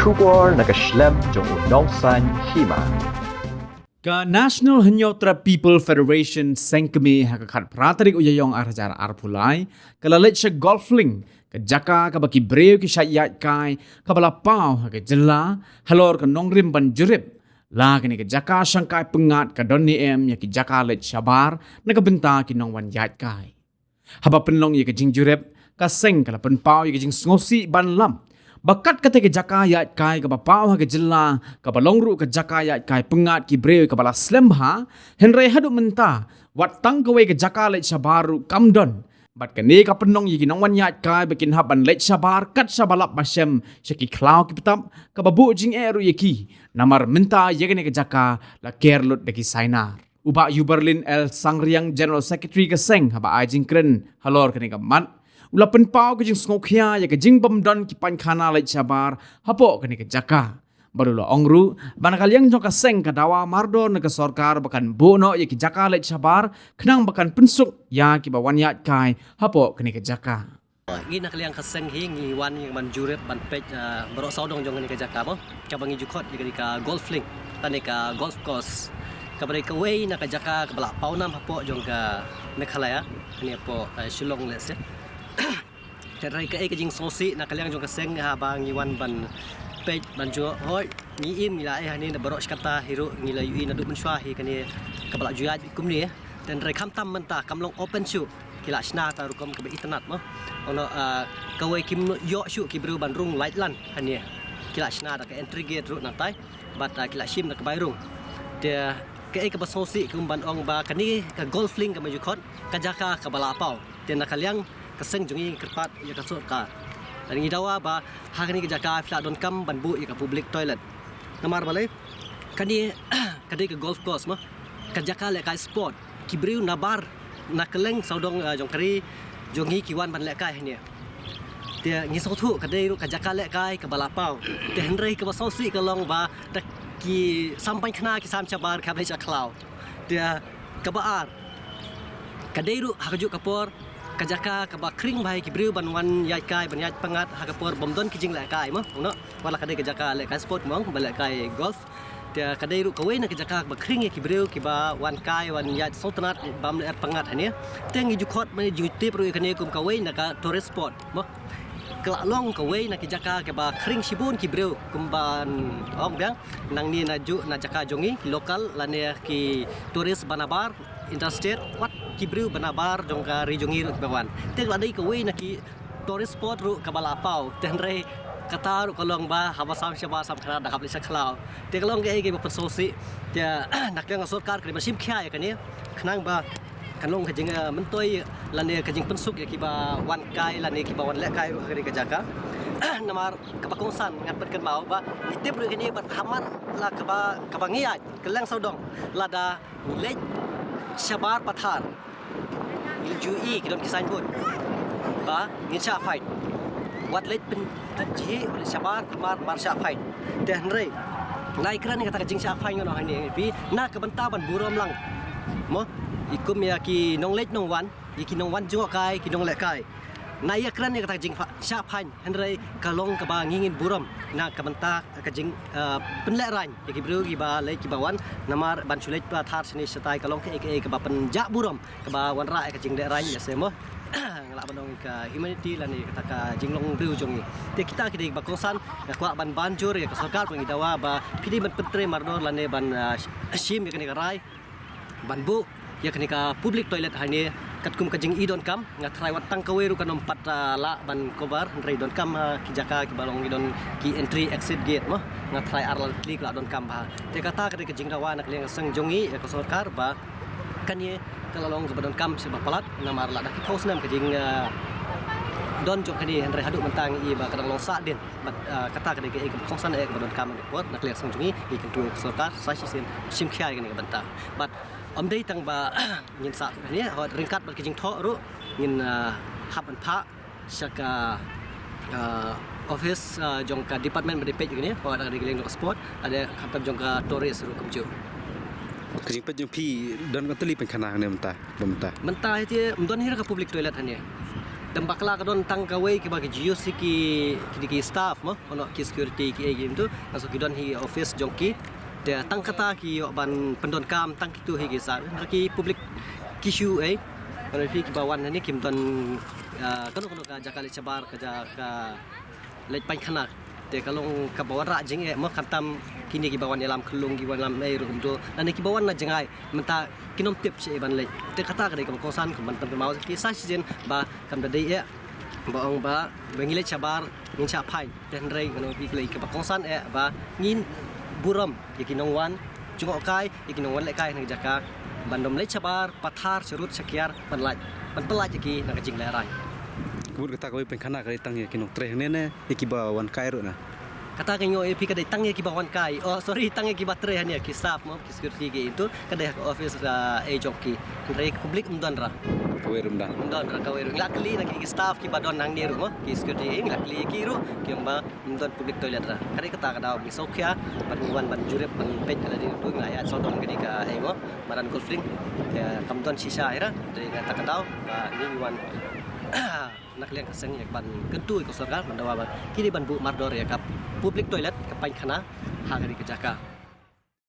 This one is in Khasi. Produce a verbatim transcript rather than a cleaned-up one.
Khubor na ka shlem jong u nongsaiñ hima. Ka National Hynñiewtrep People Federation seng kmie ha ka khatphra tarik u Ïaïong arhajar arphew lai ka la leit sha Golf Link, ka jaka kaba ki briew ki shait ïaid kai kaba la paw ha ka jylla halor ka nongrim ban jurip la kane ka jaka shangkai pyngngad ka don ne em ïa ki jaka leit shabar na ka bynta ki nongwan ïaid kai. Haba pynlong ïa ka jingjurip, ka seng ka la pynpaw ïa ka jingsngewsih ban lam ba kat kata ka jaka ïaid kai kaba paw ha ka jylla, kaba long ruh ka jaka ïaid kai pyngngad ki briew kaba la slem bha, hynrei haduh mynta wat tang kawei ka jaka leit shabar ruh kam don. Bad kane ka pynlong ïa ki nongwan ïaid kai ba kin hap ban leit shabar kat shaba lap ba shem sha ki khlaw ki btap, kaba buh jingeh ruh ïa ki. Namar mynta ïa kane ka jaka la ker lut da ki sainar. U Bah Yuberlin L Sangriang, General Secretary ka seng, haba ai jingkren halor kane ka mat, u la pynpaw ka jingsngewkhia ïa ka jingbymdon ki painkhana leit shabar hapoh kane ka jaka. Bad u la ong ruh ba na ka liang jong ka seng ka dawa mardor na ka sorkar ba kan buh noh ïa ki jaka leit shabar khnang ba kan pynsuk ïa kiba wan ïaid kai hapoh kane ka jaka. Ngi na ka liang ka seng hi ngi wan ngi ban jurip ban peit, ah, baroh sawdong jong kane ka jaka mo, kaba ngi ju khot ïa kane ka Golf Link, kane ka golf course, kaba dei kawei na ka jaka kaba la paw nam hapoh jong ka Meghalaya, kane hapoh, eh, Shillong lehse. Te hynrei kaei ka jingsngewsih na ka liang jong ka seng haba ngi wan ban peit ban jurip, hooid ngi im ngi la ai hangne na baroh shi katta hi ruh ngi la ïohi naduh mynshuwa hi kane kaba la ju ïaid kumne. Te hynrei khamtam mynta kam long open shuh, ki la shna ta rukom kaba itynnad mo. Ono, ah, kawei kim ïoh shuh ki briew ban rung lait lan hangne. Ki la shna da ka entry gate ruh nangtai bad, ah, ki la shim da ka bai rung. Te kaei kaba sngewsih kum ban ong ba kane ka Golf Link kaba ju khot ka jaka kaba la paw. Te na ka liang ka seng jong ngi kyrpad ïa ka sorkar. Te ngi dawa ba ha kane ka jaka phi lah donkam ban buh ïa ka public toilet. Namar balei? Kane ka dei ka golf course mo, ka jaka lehkai sport. Ki briew nabar na kylleng sawdong, eh, jong ka ri jong ngi ki wan ban lehkai hangne. Te ngi sngewthuh ka dei ruh ka jaka lehkai kaba la paw. Te hynrei kaba sngewsih ka long ba da ki sam painkhana ki sam shabar ki hap leit sha khlaw. Te kaba ar, ka dei ruh ha kajuh ka por ka jaka kaba khring bha ïa ki briew ban wan ïaid kai ban ïaid pyngngad ha ka por bym don ki jinglehkai mo. Uno, wat la ka dei ka jaka lehkai sport mo, ba lehkai golf. Te ka dei ruh kawei na ka jaka kaba khring ïa ki briew kiba wan kai wan ïaid sngewtynnad bym lyer pyngngad hangne. Te ngi ju khot, ngi ju tip ruh ïa kane kum kawei na ka tourist spot mo. Ka la long kawei na ki jaka kaba khring shibun ki briew, kumban ong biang, nangne najuh na jaka jong ngi, ki local lane ki tourist ba nabar, interstate, wat ki briew ba nabar jong ka ri jong ngi ruh kiba wan. Te ka la dei kawei na ki tourist spot ruh kaba la paw. Te hynrei kata ruh ka long ba haba sam shabar sam khnat da hap leit sha khlaw. Te ka long kaei kaba pynsngewsih. Te na ka liang ka sorkar ka dei ban shim khia ïa kane khnang ba kan long ka jing, eh, myntoi lane ka jingpynsuk ïa kiba wan kai lane kiba wan lehkai ruh ha kane ka jaka. Namar kaba kongsan ngan pynkynmaw ba ngi tip ruh ïa kane ba ha man la kaba, kaba ngi ïaid kylleng sawdong lada ngi leit shabar pathar, ngi ju i ki don ki signboard ba ngin shah fine. Wat leit pyn, pynjhieh, wat leit shabar pathar mar shah fine. Te hynrei nga ïakren ïa kata ka jingshah fine ngan ong hangne ïa phi na ka bynta ban burom lang mo, i kum ïa ki nongleit nongwan, ïa ki nongwan jngohkai, ki nonglehkai. Nga ïakren ïa kata ka jingshah fine, hynrei ka long kaba ngi ngin burom na ka bynta ka jing, eh, pynlehraiñ ïa ki briew kiba leit kiba wan, namar ban shu leit pathar shane shatai ka long kaei kaei kaba pynjah burom, kaba wanrah ïa ka jinglehraiñ ïa se mo. Nga lah ban ong ka humanity lane kata ka jinglong briew jong ngi. Te kita ki dei kiba kongsan, nga kwah ban ban jur ïa ka sorkar ba ngi dawa ba phi dei ban pyntrei mardor lane ban, ah, shim ïa kane ka rai ban buh ïa kane ka public toilet hangne katkum ka jing-i donkam. Nga tharai wat tang kawei ruh kan ym pat, ah, lah ban cover, hynrei donkam, ah, ki jaka kiba long ki don ki entry exit gate mo. Nga tharai ar lane tylli ki lah donkam bha. Te kata ka dei ka jingdawa na ka liang ka seng jong ngi ïa ka sorkar ba kane ka la long kaba donkam sha ba palat, namar la da ki phew snem ka jing, ah, don jong kane, hynrei haduh mynta ngi i ba ka dang long sahdien. Bad, ah, kata ka dei kaei kaba kongsan, eh, kaba donkam ha kane ka por, na ka liang ka seng jong ngi, ngi kyntu ïa ka sorkar sa shisien shim khia ïa kane ka bynta. Bad ym dei tang ba ngin sah hangne, hooid ryngkat bad ka jingthoh ruh ngin, ah, hap ban phah sha ka, ah, office, ah, jong ka department ba dei peit ïa kane, hooid ka dei ka liang jong ka sport, lane khamtam jong ka tourist ruh kumjuh. Ka jingpeit jong phi don katei tylli painkhana hangne mynta, ba mynta? Mynta hi te ym don hi ruh ka public toilet hangne. Dang bakla ka don tang kawei kiba ki G U C ki, ki, ki staff mo, ono ki security ki ei ki tu, nga sngew ki don hi office jong ki. Te tang kata ki ïoh ban pyndonkam tang kitu hi ki sa. Hynrei ki public ki shu ei. Hynrei phi kiba wan hangne kim don, ah, kano kano ka jaka leit shabar, ka jaka leit paikhana. Te ka long kaba wanrah jingeh mo, khamtam kine kiba wan ïalam khyllung, kiba wan ïalam ei ruh kumtu. Lane kiba wan na jngai mynta kim tip shaei ban leit. Te kata ka dei kaba kongsan, kumban pynpaw ki sa shisien ba kam da dei eh ba ong ba, ba ngi leit shabar ngin shah phai. Te hynrei ngan ong ïa phi kaba kongsan eh ba ngin burom ïa ki nongwan jngohkai, ïa ki nongwan lehkai na ka jaka ban ym leit shabar, pathar, sharud, shakiar, ban lait, ban pyllait ïa ki na ka jinglehrain. Ka mut kata kawei paikhana ka dei tang ïa ki nongtrei hangne ne ïa kiba wan kai ruh na? Kata ka ong ïa phi ka dei tang ïa kiba wan kai. Oh, sorry, tang ïa kiba trei hangne, ki staff mo, ki security ki tu, ka dei ha ka office, ah, ei jong ki. Hynrei ka public ym don re. Kawei ruh ym don. Ym don re kawei ruh. Ngi la kylli na ki, ki staff kiba don hangne ruh mo, ki security, ngi la kylli ki ruh, ki ong ba ym don public toilet re. Ka dei kata ka daw ba ngi sngewkhia, bad ngi wan ban jurip, ban peit ka la dei tu, ngi la ïa sawdong kane ka ei mo, madan Golf Link. Te kam don shisha ïa re, te kata ka daw ba ngi wan na ka liang ka seng ïa ka ban kyntu ïa ka sorkar ban dawa ba ki dei ban buh mardor ïa ka public toilet, ka paikhana ha kane ka jaka.